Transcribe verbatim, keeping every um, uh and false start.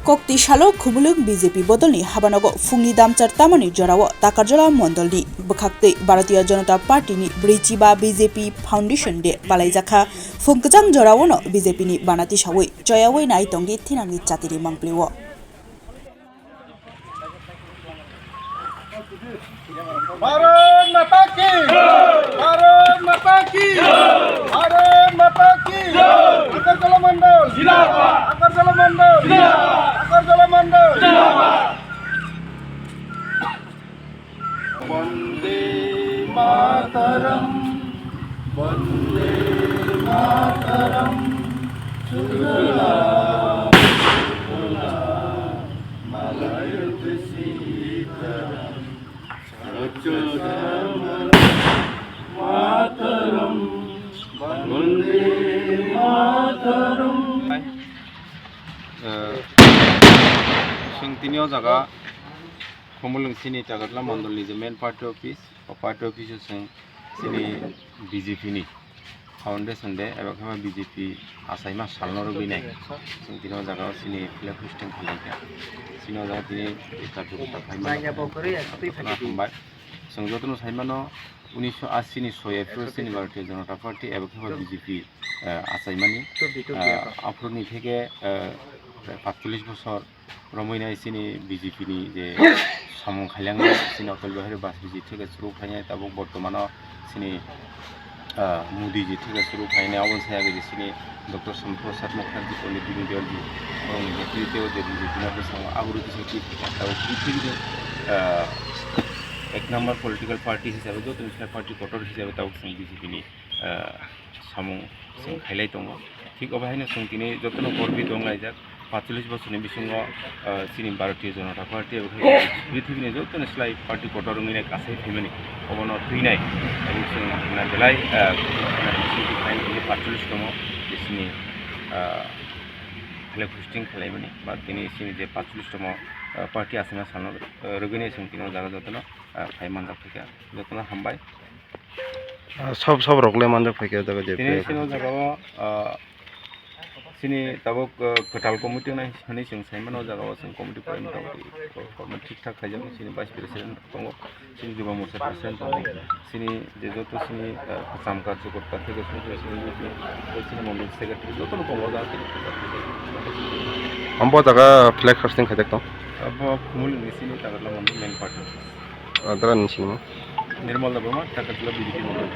Kokti salo Khumulwng B J P bodolni habanogo phungni damchar tamani jorao Takarjala mondolni bwkhaktwi Bharatiya Janata Party ni brwichiba B J P Foundation Day palaijakha. Phung kwchang joraono B J P ni bana tisawi choyawi nai tongdi thinangni chatini mangpilio. Bharat মাতা কি, ভারত মাতা কি, ভারত মাতা কি। আগরতলা মণ্ডল জিন্দাবাদ। আগরতলা মণ্ডল জিন্দাবাদ। আগরতলা মণ্ডল জিন্দাবাদ। বন্দে মাতরম, বন্দে মাতরম। সুজলাং সুফলাং মলয়জশীতলাম। Chwng tini o jaga Khumulwng chini Takarjala mondolni je main party office, o party office o chwng chini B J P ni Foundation Day eba khe B J P achaima salno rwgwi nai. Chwng tini o jaga o chini flag hoisting khlai kha. Chini o jaga tini karjokarta khlai mano. Hambai. Chwng jotono sai mano, unisho asi ni soi April chini Bharatiya Janata Party eba khe B J P, eh, achaimani. Eh, aphuruni theke, eh, patchollish bosor romwi nai chini B J P ni je samung khailangnai, chini Atal Bihari Bajpayee ji theke churu phainai, tabuk bortomano chini, ah, Modi ji theke churu phainai, aboni sai age je chini Doctor Shyama Prasad Mukherjee, Pandit Deen Dayal ji, borokni netrite o je B J P no bwskango, abo rwgwi se twi phaikha. Tabuk prithibi ni, ah, ek number political party hisabe, jotoni sai party kotor hisabe tabuk chwng B J P ni, ah, samung chwng khailai tongo. Thik obo haino chwng tini jotono gorbi tong laijak. Patchollish bosorni bisingo, ah, chini Bharatiya Janata Party abo khe prithibini jotono slai party kotor wngwi nai kasai phaimani. Obono twinai. Abo chwng na belai, ah, patchollish tomo je chini, ah, flag hoisting khwlaimani. Ba tini chini je patchollish tomo, ah, party aswkna salno, ah, rwgwini chwng tini o jaga jotono, ah, phai manjak phaikha. Jotono hambai. Ah, sob, sob rok le manjak phaikha o jaga je tini chini o jaga o, ah, chini tabuk, ah, kwtal committee nai hinwi chwng sai mano, o jaga o chwng committee koi motamoti form thik thak khaijak, chini vice president tongo, chini Yuva Morcha president tongo, chini je joto chini, ah, kwcham karjokarta theke chwng chini, chini mondol secretary jotono tongo o jaga. Ambo jaga flag hoisting khaijak tong? Abo Khumulwng ni chini Takarjala mondol main party. Adra ni sini. Nirmal Debbarma, Takarjala B J P Mandal.